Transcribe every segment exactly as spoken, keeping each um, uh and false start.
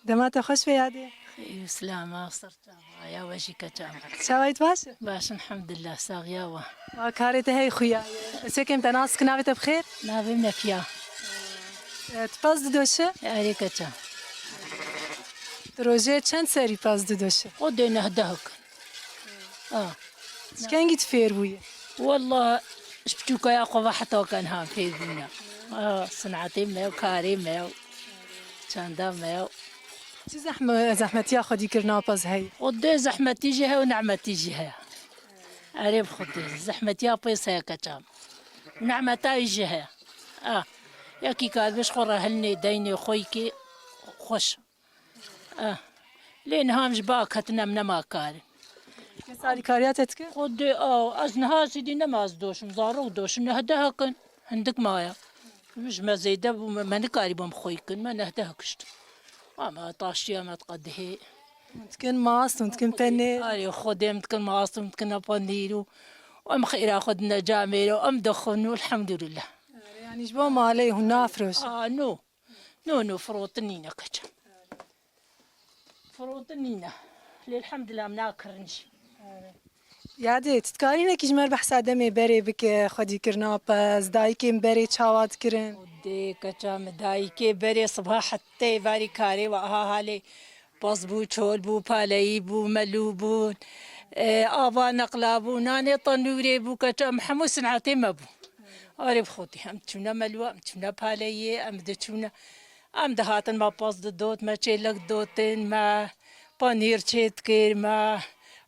Dema te xweş be Yadê. Ey, Îslama, ser çava, ya we jî keça me. Çawa yî, tu baş î? Baş, elhamdulillah, saxiya we. Wa karê te hey xuya ye. Ez ê kêm te nas kim, navê te bi xêr? Navê min Nefiya. E, tu pez didoşî? Erê keça. Tu rojê çend serî pez didoşî? O dê nehdeh kin. Ah. Ji kengî tu fêr bûyî? Wallah, ji piçûkaya xwe ve heta ke niha fêr bûne. Ah, sinetê me û karê me û çanda me û. Çi zehme-, zehmetiya xwedîkirina pez heye? Xwedê zehmetî jî heye û nemetî jî heye. Erê bi Xwedê, zehmetiya pez heye keça me. Nemeta wî jî heye. Ah, yekî karibe ji xwe re hilnê, deynê xwe yikê xweş. Ah. Lê niha em ji ba ketine, em nema kar in. Kê alîkariya te dike? Xwedê aw, ez niha zîdî nema ez doşim, zarok doşim, nehdeh kin. Hindik maya. Ji me zêde bû, me, me nikarîbû em xwey kin, me nehdeh kişt. Ama taştiya me diqedihê. Hûn dikin mast, hûn dikin penê. Arê, Xwedê em dikin mast, em dikin panîr û em xêra xwe dine camêre û em dixwin û elhamdulillah. Arê, yanî ji bo malê hûn nafroş. Ah, no. No, no, firotin nîne keça. Firotin nîne. Lê elhamdulillah em nakirin jî. Yadê, tu dikarî hinekî ji me re behsa demê berê bike, xwedîkirina pez, dayikên berê çawa dikirin? Xwedê keça min, dayikê berê siba hetê êvarî karê we aha halê pez bû, çol bû, paleyî bû, melû bûn, e, ava neqla bû, nanê tenûrê bû, keça min hemû sinetê me bû. Arê bi Xwedê, em diçûne melû, em diçûne paleyê, em diçûne Em dihatin, me pez didot, me çêlek didotin, me panîr çêdikir, me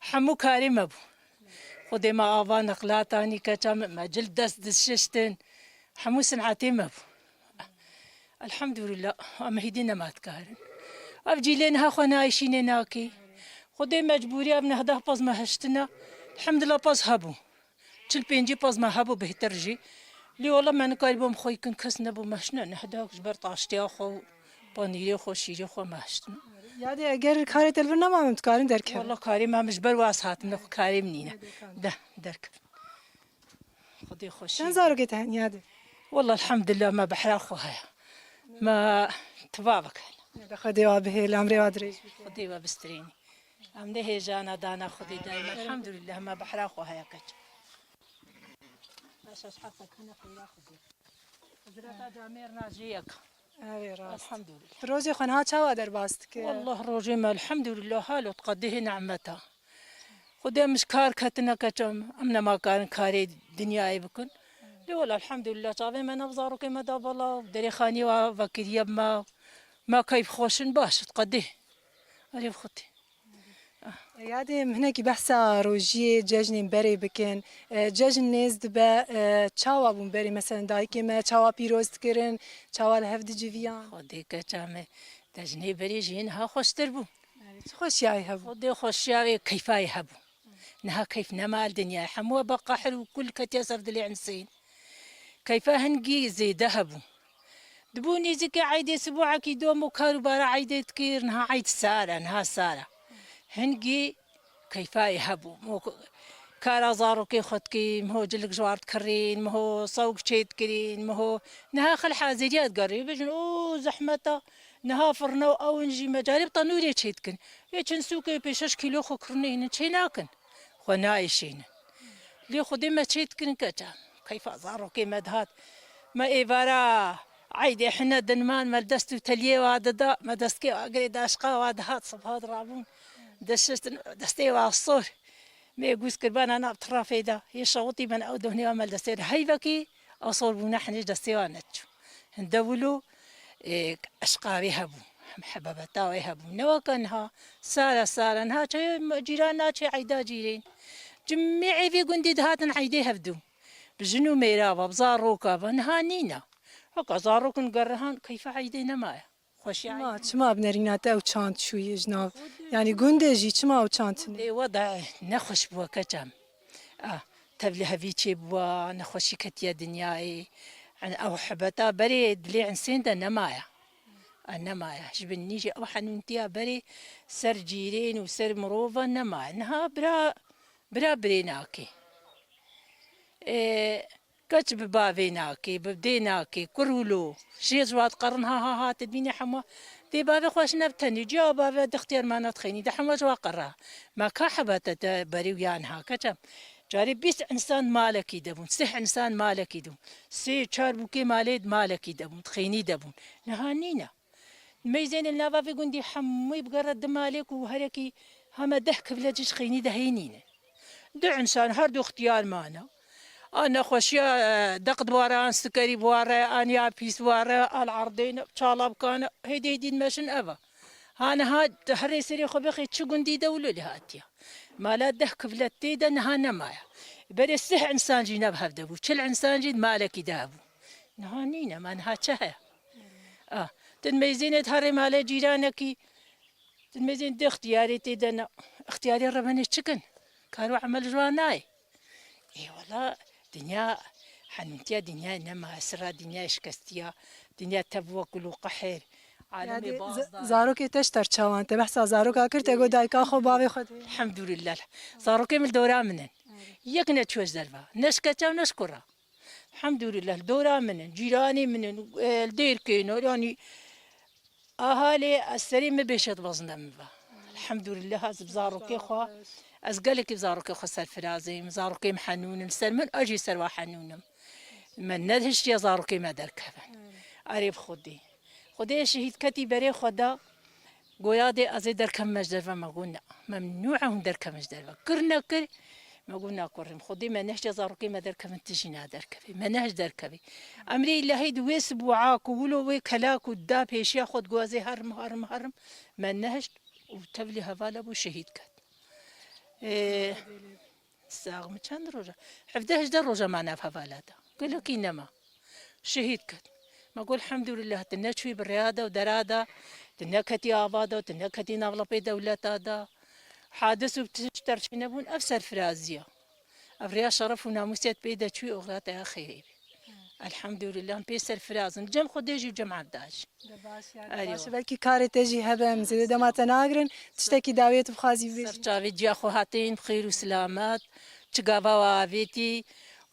hemû karê me bû. Xwedê me ava nexlat anî keça me, me cil dest dişiştin. Hemû sinetê me bû. Elhamdulillah, em hêdî nema dikarin. Ev cîlê niha xwe nayşînê nakê. Xwedê mecbûrî ev nehdeh pez me hiştine. Elhamdulillah pez hebû. Çil pêncî pez me hebû bêhtir jî. Lê wela me nikarîbû em xwey kin, kes nebû me hiştine, nehdeh ji ber taştiya xwe û panîrê xwe, şîrê xwe me hiştine. Yadê, eger karê te li vir nema, em dikarin derkevin. Wela karê me, em ji ber waz hatine, xwe karê min nîne. De, derkevin. Xwedê xweşî. Çend zarokê te hene Yadê? Wela elhamdulillah me behra xwe heye. Me tivavek hene. Bi Xwedê wa bihêle, emrê wa dirêj bike. Xwedê we bistirênî. Em dê hêjana dana Xwedê dayîm. Elhamdulillah, me behra xwe heye keç. Beş ez heta kine xeyra Xwedê. Hizreta camêr najê yek. Erê rast. Elhamdulillah. Tu rojê xwe niha çawa derbas dike? Wallah rojê me elhamdulillah halo diqedihê nimeta. Xwedê em ji kar ketine keç em, em nema karin karê dinyayê bikin. Lê wela elhamdulillah çavê me nav zarokê me da bala, derê xanî wa vekiriye me, me keyf xweş in baş diqedih. Erê bi Xwedê. Yadê, em hinekî behsa rojiyê cejnên berê bikin. E, cejn nêz dibe, e, çawa bûn berê? Meselen dayikê me çawa pîroz dikirin, çawa li hev diciviyan? Xwedê keça me, cejnê berê jî niha xweştir bû. Erê, çi xweşiyayê hebû? Xwedê xweşiyayê keyfayê hebû. Niha keyf nema li dinyayê. Hemû be qehr û kul ketiye ser dilê insên. Keyfa hingî zêde hebû. Dibû nêzîkê eydê, sibuhekî dom û kar û bara eydê dikir, niha eyd sar e, niha sar e. Hingî keyfayê hebû. Mo k-, kara zarokê xwe dikî, miho cilik ji war dikirîn, miho sewk çêdikirîn, miho niha xil haziriya digerî. Bêjin, o zehmet e, niha firne û ew in jî me carê bi tenûrê çêdikin. Yê çend sûkê pê şeş kîlo xwe kirine hînin çê nakin. Xwe nayêşînin. Lê Xwedê me çê dikirin keça. Keyfa zarokê me dihat. Me êvara eydê hine dinman, me li dest û teliyê wa dida, me destkê wa girê daşqa wa dihat, sibha dirabûn. Dişiştin destê wa sor. Me gûz kirbana nav tirafê da. Yê şewitî me ew dohnê wa me li destê de. Heyvekî ew sor bûne henê ji destê wa neçû. Hinde wilo, e, eşqa wê hebû. Hem hebebeta wê hebû. Ne weke niha. Sare, sare. Niha çayo cîran naçê eyda cîrên. Cimê evê gundî dihatin eydê hevdû. Bi jin û mêra ve, bi zaroka ve. Niha nîne. Heka zarokin gerihan keyfa eydê nemaye. Xweşiya eydê. Çima, çima bi nerîna te ew çand çûyî ji nav? Yanî gundê jî çima ew çand tune? Ê, weda nexweş bû keça me. Ah, tevlî hevî çêbûwa, nexweşî ketiye dinyayê. Yanî ew hebeta berê dilê insên de nemaye. A, nemaye. Ji bin nî jî ew henûntiya berê ser cîrên û ser mirova nemaye. Niha bira, bira birê nake. Ê, keç bi bavê nake, bi dê nake, kur û lo. Jê ji wa diqerin ha, ha, ha, te dibîne hema Tê bavê xwe ji ne bi tenê, ciya bavê dixtiyar mana dixênî, de hema ji wa qera. Ma ka hebate te berî û yan ha, keçem. Carê bîst insan malekî de bûn, sih insan malekî de bûn. Sê, çar bûkê malê di malekî de bûn, di xênî de bûn. Niha nîne. Meyzên li nava vê gundî hemû bigere di malê ku herekî heme deh kivle ji xênî de heyî nîne. Du insan her du ixtiyar mane. A nexweşiya, e, deq di ware, an sikerî bi ware, an ya pîs ware, al erdêne, çala bikane, hêdî hêdî dimeşin ev e. Ha niha tu herê serê xwe bixê çi gundî de wilo lê hatiye. Mala deh kivlet tê de niha nemaye. Berê sih insan jî ne bi hev de bû. Çil insan jî di malekî de hebû. Niha nîne, ma niha çi heye? Ah, tu meyzênê di herê malê cîranekî, tu meyzên di ixtiyarê tê de ne. Ixtiyarê rebenê çi kin? Kar û emel ji wan nayê. Ê wela dinya henûntiya dinyayê nema, sira dinyayê şikestiya, dinya tev wek gul û qehir. Alemê Yadê baz z- da. Zarokê te ji te çawan te behsa zaroka kir, te got dayika xwe, bavê xwe dê. Elhamdulillah. Zarokê min li dora min in. Yek neçû ji derve. Ne ji keça û ne ji kura. Elhamdulillah, li dora min in, cîranê min in, e, li Dêrkê ne, yanî ahalê ez serê min bêşet bezne min ve. Elhamdulillah, ez bi zarokê xwe, ez gelekî bi zarokê xwe serfiraz im, zarokê min henûn in, ser min, ez jî ser wa henûn im. Me nedihiştiye zarokê me derkevin. Erê bi Xwedê. Xwedê şehîd ketî berê xwe da, Goya dê ez ê derkevime ji derve, me got, "Na, memnû e hûn derkevin ji derve." Kir nekir, me got, "Na kurê min, Xwedê me nehiştiye zarokê me derkevin, tu jî naderkevê." Me nehişt derkevê. Emrê Îlahî di wê sibûa ku wilo wê kela ku da pêşiya xwe digot, "Ez ê herim, herim, herim." Me nehişt û tevlî hevala bû, şehîd ket. Ê, Sax min çend roja? Hevdeh hejdeh roja ma nav hevala de. Gelekî nema. Şehîd ket. Me got, "Elhamdulillah, tu neçûyî bi rêya de û dera de, tu neketî ava de û tu neketî nav lepê dewleta de. Hadis û tişt te re çênebûn, ev serfirazî ye. Ev rêya şeref û namûsê te pê de çûyî, oxira te ya xêrê bê." Elhamdulillah, em pê serfiraz in. Cem Xwedê jî û cem Evda jî. De baş, ya de Erê baş. Belkî karê te jî hebe, em zêde dema te nagirin. Tiştekî dawiyê tu bixwazî bibêjî? Ser çavê ciya xwe hatin, bi xêr û silamet. Çi gava we avêtî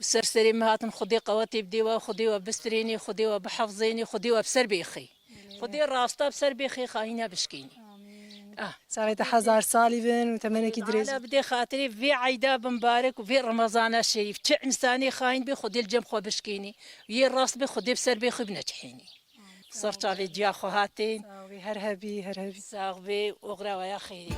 û ser serê me hatin, Xwedê qewetê bidê we, Xwedê we bistirênê, Xwedê we bihefzênê, Xwedê we bi ser bêxê. Xwedê rasta bi ser bêxê, xayîna bişkênê. Amîn. Ah. Saxê te hezar salî bin û temenekî dirêj. Teala bidê xatirê vê eyda bimbarek û vê Remezana şerîf. Çi însanê xayîn bê, Xwedê li cem xwe bişkênê. Yê rast bê, Xwedê bi ser bêxê bineçihênê. Ser çavê ciya xwe hatê. Sax bî, her hebî, her hebî. Sax bê, oxira we ya xêrê.